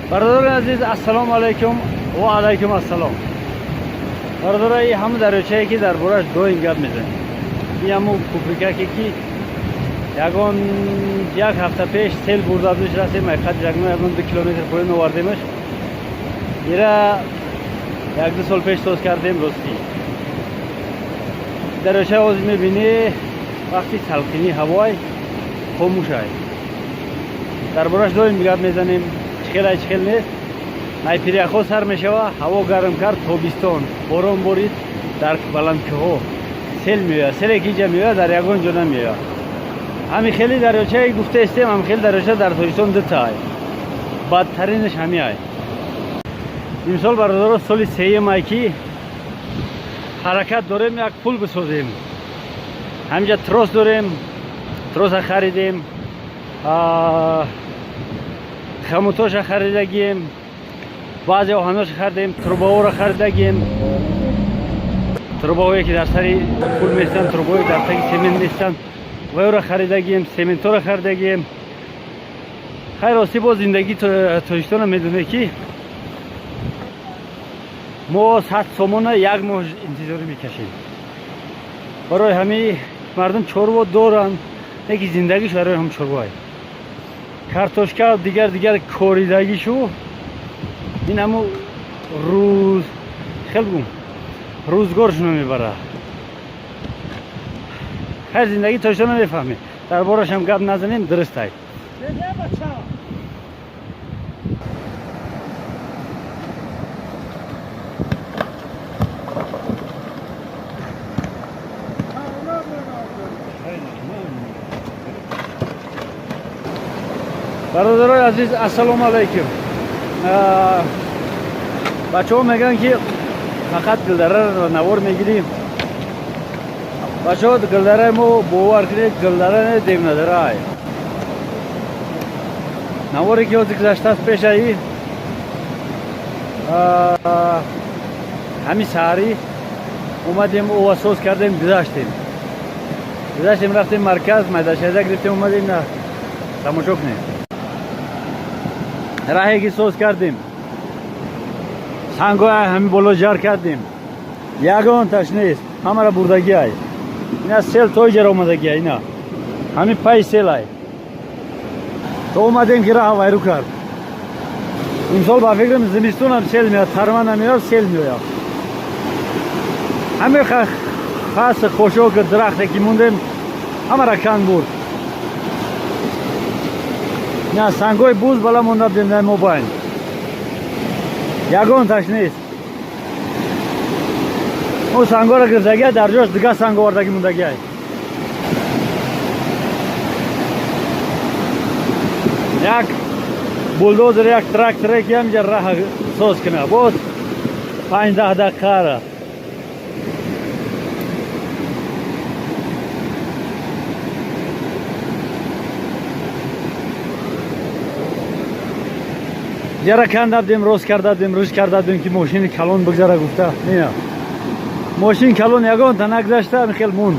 Бародарони азиз, ассалому алайкум ва алайкум ассалом. Бародаро, и ҳамун дарёчае, ки дар борааш доим гап мезанем, ин ҳамун куприкаке, ки ягон як ҳафта пеш сел бурда будиш. Растем, айқад ягон 2 километр поён овардемаш. Ира 1-2 сол пеш соз кардем. Ростӣ, дарёча ҳозир мебинӣ, вақти салқинии ҳавой хомӯшай. Дар бораш доим гап мезанем, чихелай, чихел нест. Ай пиряхҳо сар мешава, ҳаво гарм кард, тобистон борон борид, дар баландкӯҳҳо сел меояд. Селе ки иҷа меояд, дар ягон ҷо намеояд. Ҳами хели дарёчае гуфтаистем, ҳами хели дарёча дар Тоҷикистон дутаай, бадтаринаш ҳамиай. Имсол, бародаро, соли сеюмай, ки ҳаракат дорем як пул бисозем. Ҳаминҷа трос дорем, троса харидем, хомутоша харидагием, баъзе оҳаноша харидем, трубаҳоро харидагием, трубаҳое, ки дар сари пул местанд, трубаҳое, дар таги семент местанд, вайро харидагием, сементҳоро харидагием. Хайр, ростӣ, боз зиндагии Тоҷикистона медонед, ки мо 100 сомона як моҳ интизорӣ мекашем. Барои ҳамин мардум чорво доранд, не ки зиндагиш барои ҳам чорвоай, картошка, дигар дигар коридагишу. Ин ҳаму рӯз хел бигум, рӯзгоршуно мебарад. Хайр, зиндагии тоҷикистона мефаҳмед, дар борашам гап назанем, дурустай. Бародарои азиз, ассалому алайкум. Бачаҳо мегӯянд, ки фақат гилдараро навор мегирӣ. Бачаҳо, гилдараи мо, бовар кунед, гилдара не, девнадарай. Наворе, ки ҳозир гузаштааст, пешаи ҳамин саҳарӣ омадем, ова соз кардем, гузаштем, рафтем марказ, майдашайда гирифтем, омадем. На, тамошо кунем раҳе, ки соз кардем, сангҳои ҳамин боло ҷар кардем, ягонташ нест, ҳамара бурдагиай. Ина сел то иҷара омадагиай, ина ҳамин пай селай. То омадем, ки раҳа вайру кард. Имсол, ба фикрам, зимистонам сел меояд, тарма намеояд, сел меояд. Ҳамин хас хошоки дарахте, ки мондем, ҳамара кан бурд. На, сангҳои буз бала монда будем дар мобайн, ягонташ нест. О, сангҳоро гирдагиай, дар ҷош дигар санг овардагӣ мондагиай. Як булдозер, як тракторе, ки ҳаминҷа раҳа соз кунад, боз 5-10 дақиқара. Яра канда будем, рост карда будем, рӯз карда будем, ки мошини калон бигзара гуфта. Не, мошин калон ягонта нагзашта, ҳамин хел монд.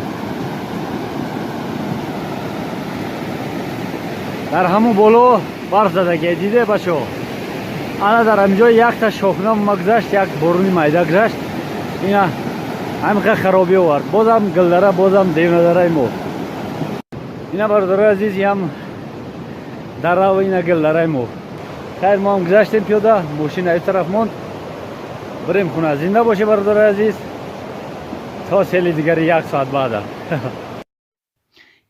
Дар ҳамун боло барф задагия, диде, бачо? Ана дар ҳамин ҷой якта шохна гузашт, як боруни майда гузашт, ина ҳамин харобӣ овард. Бозам гилдара, бозам девнадараи мо. Ина, бародарои азиз, ям дарава, ина гилдараи мо. Хайр, мо ҳам гузаштем пиёда, мошин ай тараф монд, бирем хона. Зинда боше, бародарои азиз, то сели дигари як соат баъда.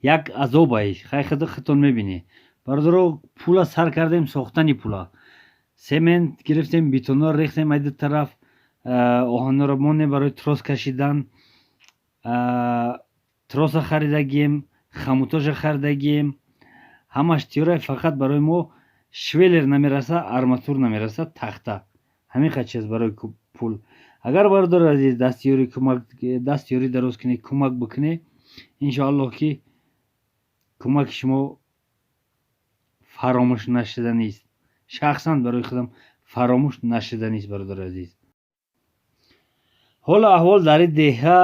Як азобай, хай, худтон мебинӣ. Бародаро, пула сар кардем, сохтани пула, семент гирифтем, бетонро рехтем, ай ду тараф оҳанҳоро мондем барои трос кашидан, троса харидагием, хомутоша харидагием, ҳамаш тиёра. Фақат барои мо швеллер намераса, арматур намераса, тахта, ҳамин қад чиз барои пул. Агар, бародари азиз, дастёри кӯмак, дастёрӣ дароз кунед, кӯмак бикунед, иншоаллоҳ, ки кӯмаки шумо фаромӯш нашуданист. Шахсан барои худам фаромӯш нашуданист, бародари азиз. Ҳоло аҳвол дар ин деҳа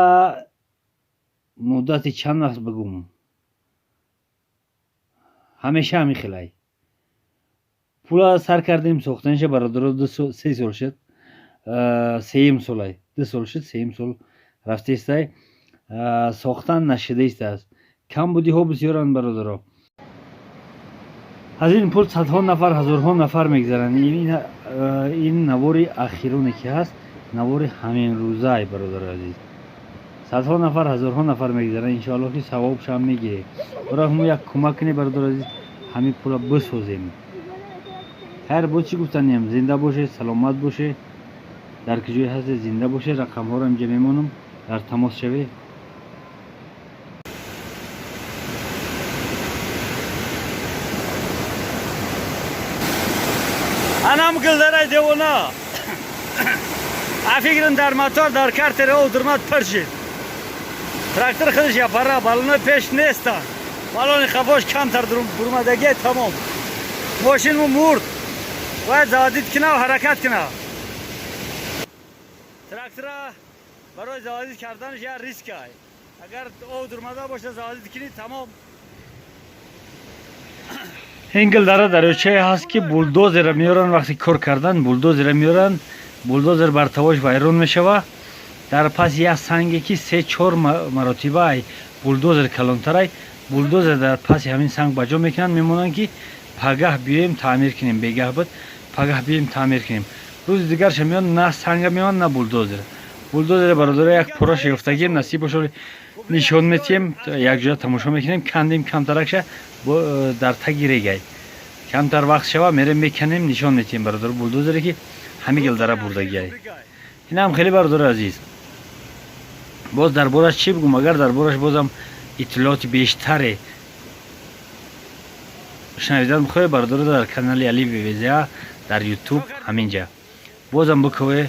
муддати чанд вақт бигӯм, ҳамеша ҳамин хелай. Пула сар кардем сохтаниша, бародаро, 3 сол шуд, сеюм солай, 2 сол шуд, сеюм сол рафтаистай, сохтан нашидаистааст. Камбудиҳо бисёранд, бародаро. Аз ин пул садҳо нафар, ҳазорҳо нафар мегзаранд. Ин навори ахироне ки ҳаст, навори ҳаминрӯзаи, бародари азиз, садҳо нафар, ҳазорҳо нафар мегзаранд. Иншоалло, ки савобшам мегирем. Барои ҳамо як кӯмак кунед, бародари азиз, ҳамин пула бисозем. Хайр, боз чӣ гуфтаниям? Зинда бошед, саломат бошед, дар ки ҷое ҳастед, зинда бошед. Рақамҳоро инҷа мемонам, дар тамос шавед. Анам гилдарай девона афигрин дар мотор, дар картери ов дурмад, пир шид. Трактор худаш япара, балонои пеш нестанд, балони қафош камтар бурмадагие, тамом, мошинму мурд. Бояд заводить кунав, ҳаракат кунав. Трактора барои заводить карданаш як риск ай. Агар ов дурмада боша, заводить кунӣ, тамом. Ин гилдара дарёчае ҳаст, ки булдозера меоранд. Вақти кор кардан булдозера меоранд, булдозер бортовой ш вайрон мешава. Дар паси як санге, ки се чор маротиба ай булдозер калонтарай, булдозер дар паси ҳамин санг ба ҷо мекунанд, мемонанд, ки пагаҳ биёем, таъмир кунем. Бегаҳ буд, пагаҳ биёем, таъмир кунем. Рӯзи дигарша меоянд, на санга меоянд, на булдозер. Булдозер, бародаро, як пораша ёфтагием, насиб бошо, нишон метиҳем, якҷоя тамошо мекунем. Кандем камтаракша, дар таги регай. Камтар вақт шава, мерем, меканем, нишон метиҳем, бародаро, булдозере ки ҳами гилдара бурдагиай. Инам хеле, бародари азиз, боз дар бораш чӣ бигӯм? Агар дар бораш бозам иттилооти бештаре шунавидан бихоҳед, бародаро, дар канали Али Ввза дар Ютуб ҳаминҷа бозам бикӯе,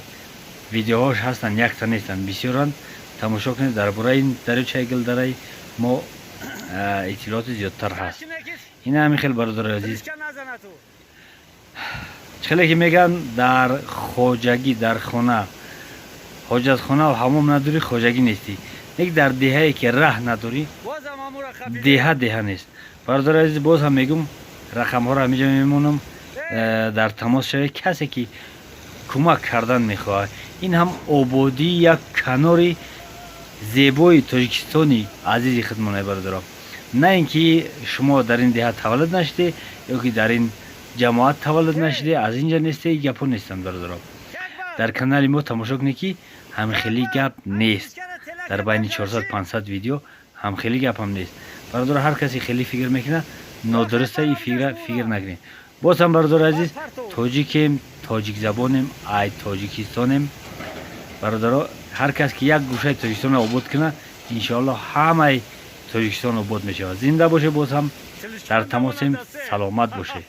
видеоҳош ҳастанд, якта нестанд, бисёранд, тамошо кунед. Дар бораи ин дарёчаи гилдараи мо иттилооти зиёдтар ҳаст. Ина ҳамин хел, бародари азиз. Хеле ки мегӯянд, дар хоҷагӣ, дар хона ҳоҷатхона ҳамом надорӣ, хоҷагӣ нестӣ. Нек дар деҳае ки раҳ надорӣ, деҳа деҳа нест. Бародари азиз, боз ҳам мегӯм, рақамҳоро ҳаминҷа мемонам, дар тамос шавед. Касе ки кӯмак кардан мехоҳад, ин ҳам ободии як канори зебои Тоҷикистони азизи худмонай, бародаро. На ин ки шумо дар ин деҳа таваллуд нашудед ё ки дар ин ҷамоат таваллуд нашудед, аз инҷа несте, гапҳо нестанд, бародаро. Дар канали мо тамошо кунед, ки ҳамхели гап нест. Дар байни 400-500 видео ҳамхели гапам нест, бародаро. Ҳар касе хеле фикр мекунад, нодуруста и фикра фикр накунед. Боз ҳам, бародари азиз, тоҷикем, тоҷикзабонем, ай Тоҷикистонем, бародаро. Ҳар кас ки як гӯшаи Тоҷикистонро обод кунад, иншоалло, ҳамаи Тоҷикистон обод мешавад. Зинда боше, боз ҳам дар тамосем, саломат боше.